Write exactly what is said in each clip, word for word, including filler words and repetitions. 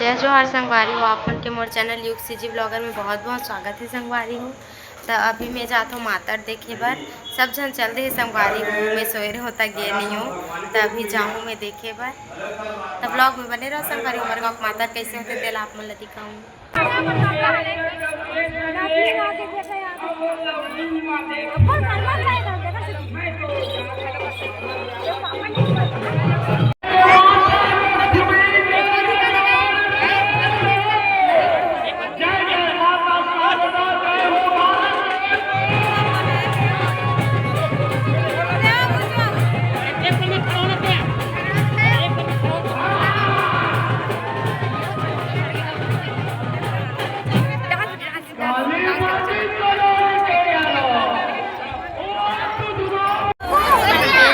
जय जोहार संगवारी हो, आप मन के मोर चैनल युग सीजी ब्लॉगर में बहुत बहुत स्वागत है संगवारी हो। त अभी मैं जात हूँ मातर देखे बर, सब झन चल दे हे संगवारी हो, मैं सोए रहे होता गे नहीं हूँ, त अभी जाऊँ मैं देखे बर। त ब्लॉग में बने रहो संगवारी हो, हमर गाँव के मातर कैसे होते तेला आप मन ला दिखाऊँ।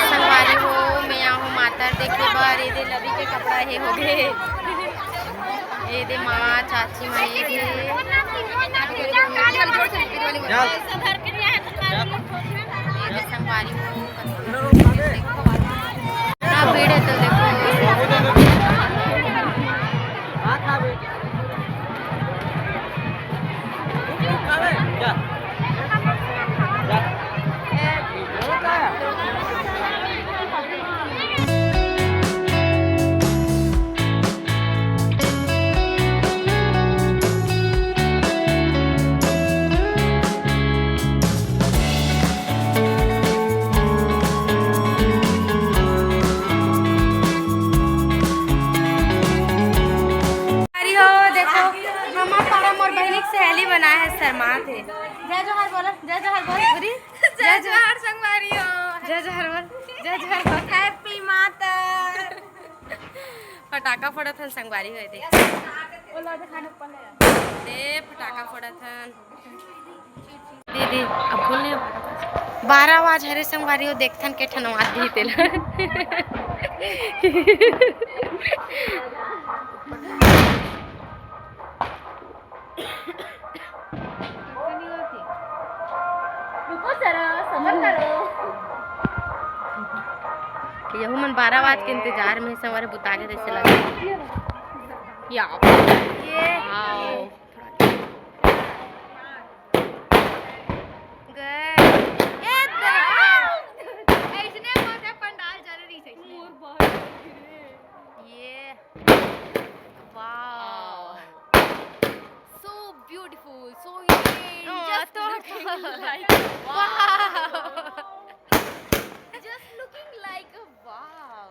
संगवारी हो, मैं आहूँ मातर देखे बर, ये दे लवी के कपड़ा हे हो गे, ये दे माँ चाची मन ये दे, ये दे संगवारी हो। इतना भीड़ है तो देखो। अरे हो, देखो, हमर पारा मोर बहिनी के सहेली बनाए हे, शर्मात हे। जय जोहार बोलो, जय जोहार बोलो, पूरी। जय जोहार संगवारी हो। जय जोहार बोल, जय जोहार बोल। Happy मातर। फटाका फोड़त हन संगवारी हो, देख। दे, फटाका फोड़त हन। दे, दे, अब बोल नहीं। बारह आवाज हरे संगवारी हो, देखथन के ठनवा दी तेला। रुको जरा, सबर करो। यहू मन बारह आवाज के इंतजार में संगवारी बुता के जैसे लगे। या। ये। वाओ। गए। ये देखो। ऐसने होते पंडाल जरूरी से। ये। Wow. So beautiful, so unique. Oh, just तो, looking तो। Like, wow. Wow. Just looking like a wow.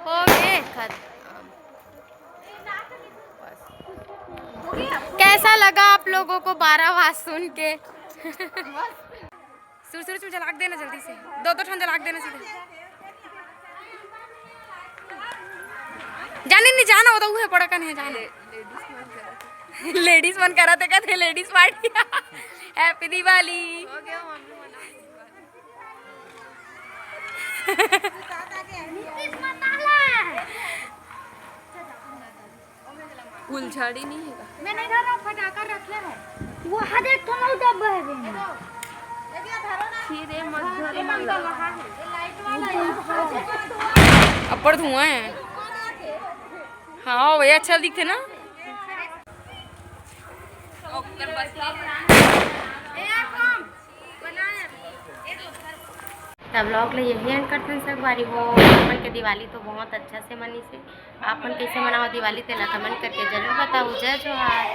हो गए खत्म। कैसा लगा आप लोगों को बारह आवाज सुन के? सुर सुर में जला के देना जल्दी से, दो दो ठन जला के देना सीधे। जाने नहीं जाना होता, उहे पड़ा का नहीं जाने। लेडीज मन कराते कहते लेडीज पार्टी। Happy Diwali। फुलझड़ी नहीं है का? मैं नहीं धर रहा हूँ, फटाका रखे हैं। वहाँ देख, तो नहीं डब्बा है बेटा। फिर ये मत धरो, मत धरो। अब्बड़ धुआं है। हाँ, वही अच्छा दिखते ना। त ब्लॉग ले यही एंड करथन संगवारी हो। अपन के दिवाली तो बहुत अच्छा से मनीस हे। आप मन कैसे मनाओ दिवाली, तेला कमेंट करके जरूर बताओ। जय जोहार।